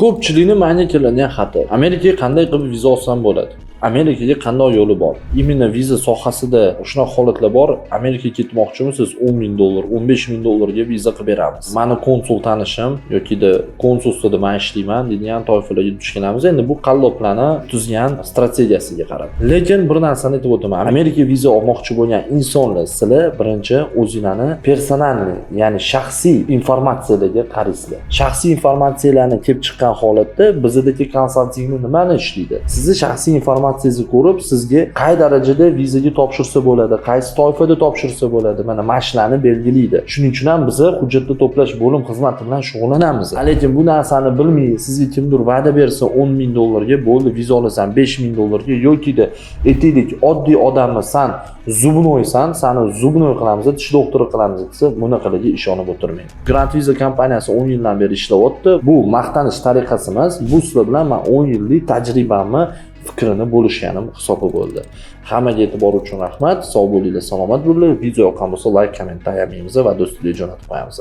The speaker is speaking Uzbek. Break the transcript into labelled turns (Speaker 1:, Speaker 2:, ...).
Speaker 1: Ko'pchilikni manga keladigan xati: Amerikaga qanday qilib viza olsam bo'ladi? Amerikaga qanday yo'li bor? Именно viza sohasida shunaqa holatlar bor. Amerikaga ketmoqchimisiz? 10 ming dollar, 15 ming dollarga viza qilib beramiz. Mani konsul tanishim yokida konsulstvada man ishlayman deydigan toifalarga duch kelamiz. Endi bu qalloblarni tuzgan strategiyasiga qarab. Lekin bir narsani aytib o'taman. Amerika viza olmoqchi bo'lgan insonlar, sizlar birinchi o'zinglarni персональный, ya'ni shaxsiy informatsiyalarga qaraysizlar. Shaxsiy informatsiyalarni kelib chiqqan holatda bizadagi konsaltingni nimani ishlaydi? Sizni shaxsiy informatsiyangizni ko'rib, sizga qay darajada vizaga topshirsa bo'ladi, qaysi toifada topshirsa bo'ladi, mana shularni belgilaydi. Shuning uchun ham biza hujjatni to'plash bo'lim xizmati bilan shug'ullanamiz. Lekin bu narsani bilmay, sizga kimdir va'da bersa, 10 ming dollarga bo'ldi, viza olasan, 5 ming dollarga yokida aytaylik, oddiy odamni san зубной san, sani зубной qilamiz, tish doktori qilamiz desa, bunaqalarga ishonib o'tirmang. Grand Visa kompaniyasi 10 yildan beri ishlayapti. Bu maqtanish tariqasi emas, bu sizlar bilan man 10 yillik tajribamni, fikrini bo'lishganim hisobi bo'ldi. Hammaga e'tibor uchun rahmat. Sog' bo'linglar, salomat bo'linglar. Video yoqqan bo'lsa, layk, komment ayamaymiz va do'stlarga jo'natib qo'yamiz.